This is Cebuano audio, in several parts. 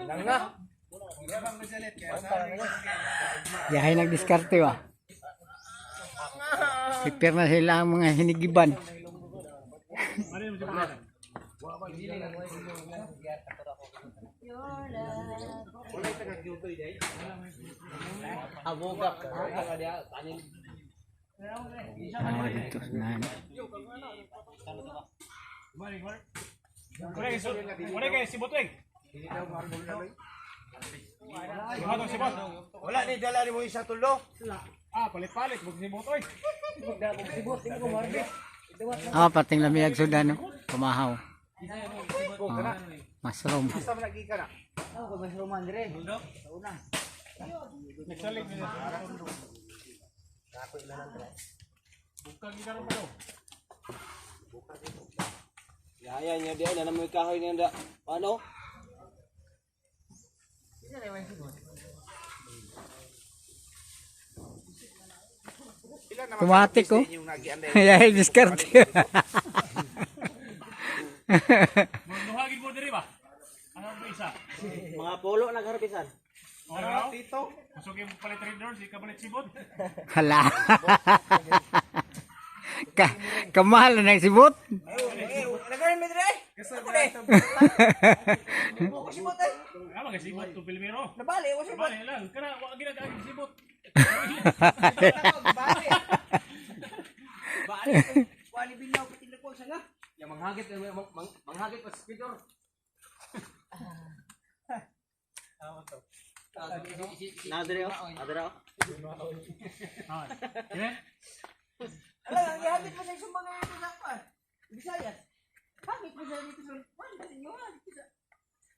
Lang na. Yahay nagdiskarte ba. Prepare na sila ang mga hinigiban. Ah, dito na. Wala kay sibot eh. Wala ni dala ni mo isa tulo. Ah, palit-palit bug sibot oy. Ah, pating lamiyag sudan no. Pamahaw. Ah, mushroom. Basta man lagi ka na. Nagsalig niya. Bukang gikaron pa do. Yaya niya diyan na mo kahoy niya da. Ano? Pila na Tumatik oh. inyong nagian Yahay diskarte. Duha gid mo diri ba? Ano ba isa? Mga polo nagharbisan. Ora Tito. Masuk yung palit trader, si kapalit sibot. Hala. Ka kamahal na ng sibot. Nagarin mo dire. Ako de. Ako sibot eh. Ah, mga sibot to Pilmiro. Nabali ako sibot. Bale lang, kana wa ginagaagi sibot. Bali. Bali. Wali binaw pati ko sa nga. Ya manghagit manghagit pa sa speaker. Nadre oh, nadre oh. Ah. Kine? Ala ang gihagit mo sa isang mga ito sa pa. Bisayas. Hagit mo sa dito sa wala sa inyo.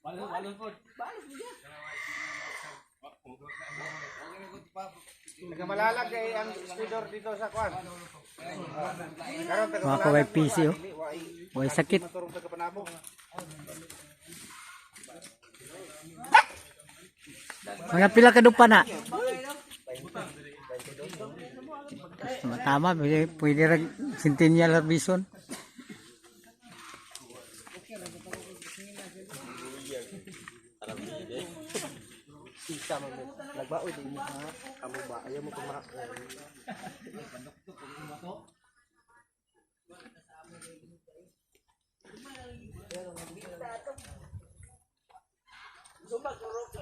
Balon balon po. Bali mo siya. Tagamalalag kay ang speedor dito sa kwan. Karon Mga kaway PC oh. Way sakit. Turong taga Panabo. Mga pila ka dupa na. Tama, tama, pwede, pwede rin Centennial Bison. Isa man mo. Nagbaoy din mo ha. Amo ba ayaw mo kuma.